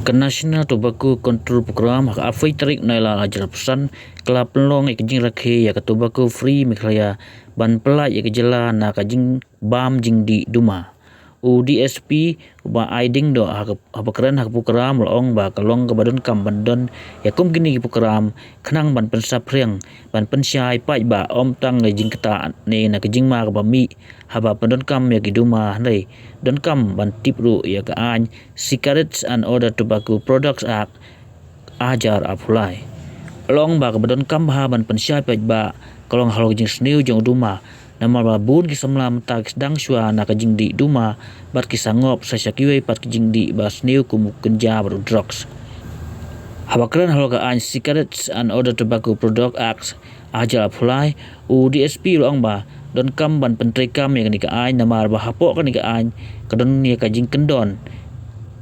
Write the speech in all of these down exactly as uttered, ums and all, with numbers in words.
Ka National Tobacco Control Program ha ka arphew tarik Nailar arhajar arphew san ka la pynlong ïa ka jingrakhe ïa ka Tobacco Free Meghalaya ban pyllait ïa ka jylla na ka jingbam jingdih duma. U D S P u Bah Ai Diengdoh ha ka, haba kren ha ka program u la ong ba ka long kaba donkam ban don ïa kum kine ki program khnang ban pynsaphriang, ban pynshai paidbah ym tang ïa ka jingktah ne na ka jingma kaba mih haba pyndonkam ïa ki duma, hynrei donkam ban tip ruh ïa ka aiñ Cigarettes and Other Tobacco Products Act arhajar arphew lai. U la ong ba kaba donkam bha ban pynshai paidbah ka long halor ka jingsniew jong u duma, namar ba bun ki samla mynta ki sdang shuwa na ka jingdih duma bad ki sa ngop sa sha kiwei pat ki jingdih ba sniew kum u kynja bad u drugs. Haba kren halor ka aiñ Cigarettes and Other Tobacco Product Act arhajar arphew lai, u D S P u la ong ba donkam ban pyntreikam ïa kane ka aiñ namar ba hapoh kane ka aiñ ka don ïa ka jingkyndon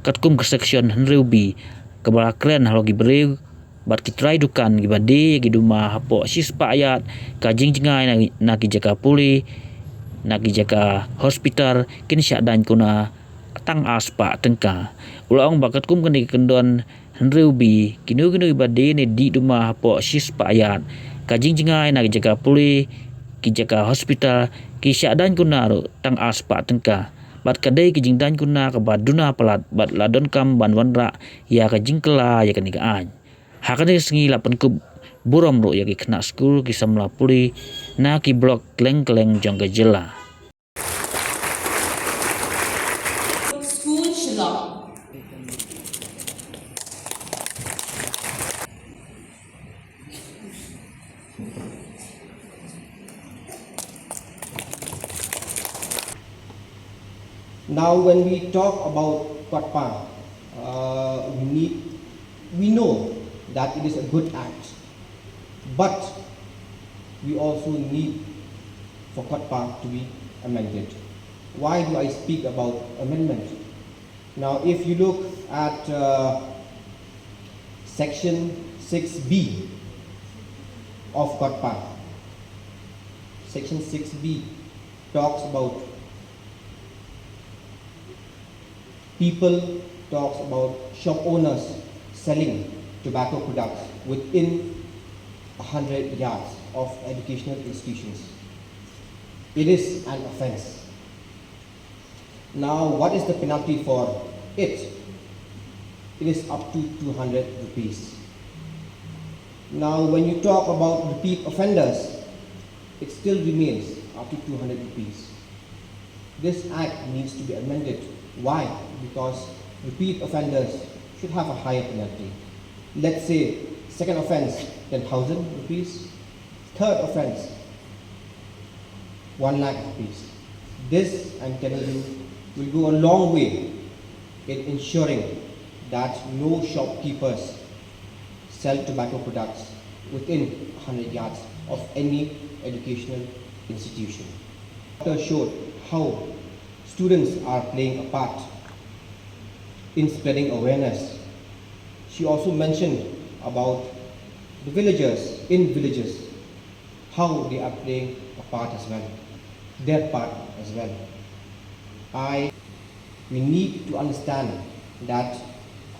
katkum ka section hynriew B kaba la kren halor ki briew bad ki trai dukan kiba die ïa ki duma hapoh shispah ïaid ka jingjngai na, na ki jaka pule, na ki jaka hospital kin shah daiñ kuna tang arspah tyngka. U la ong ba katkum kane ka kyndon hynriew B, kino kino kiba die ne dih duma hapoh shispah ïaid ka jingjngai na ki jaka pule, ki jaka hospital, ki shah daiñ kuna ruh tang arspah tyngka. Bad ka dei ka jingdaiñ kuna kaba duna palat bad la donkam ban wanrah ïa ka jingkylla ïa kane ka aiñ. Ha kane ka sngi la pynkup burom ruh ïa ki khynnah skul, ki samla pule na ki block kylleng kylleng jong ka jylla. School Shillong. Now, when we talk about COTPA, uh, we need, we know that it is a good act, but we also need for COTPA to be amended. Why do I speak about amendment? Now, if you look at, uh, section six B of COTPA, section six B talks about people, talks about shop owners selling tobacco products within a hundred yards of educational institutions. It is an offense. Now, what is the penalty for it? It is up to two hundred rupees. Now, when you talk about repeat offenders, it still remains up to two hundred rupees. This act needs to be amended. Why? Because repeat offenders should have a higher penalty. Let's say, second offense, ten thousand rupees. Third offense, one lakh rupees. This, I'm telling you, will go a long way in ensuring that no shopkeepers sell tobacco products within a hundred yards of any educational institution. Doctor showed how students are playing a part in spreading awareness. She also mentioned about the villagers in villages, how they are playing a part as well, their part as well. I, we need to understand that,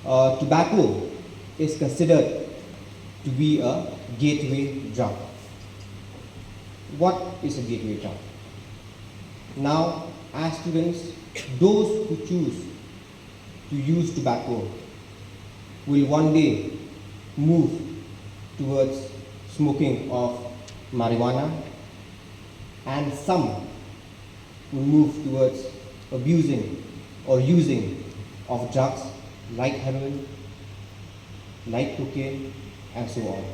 uh, tobacco is considered to be a gateway drug. What is a gateway drug? Now, as students, those who choose to use tobacco will one day move towards smoking of marijuana, and some will move towards abusing or using of drugs like heroin, like cocaine, and so on.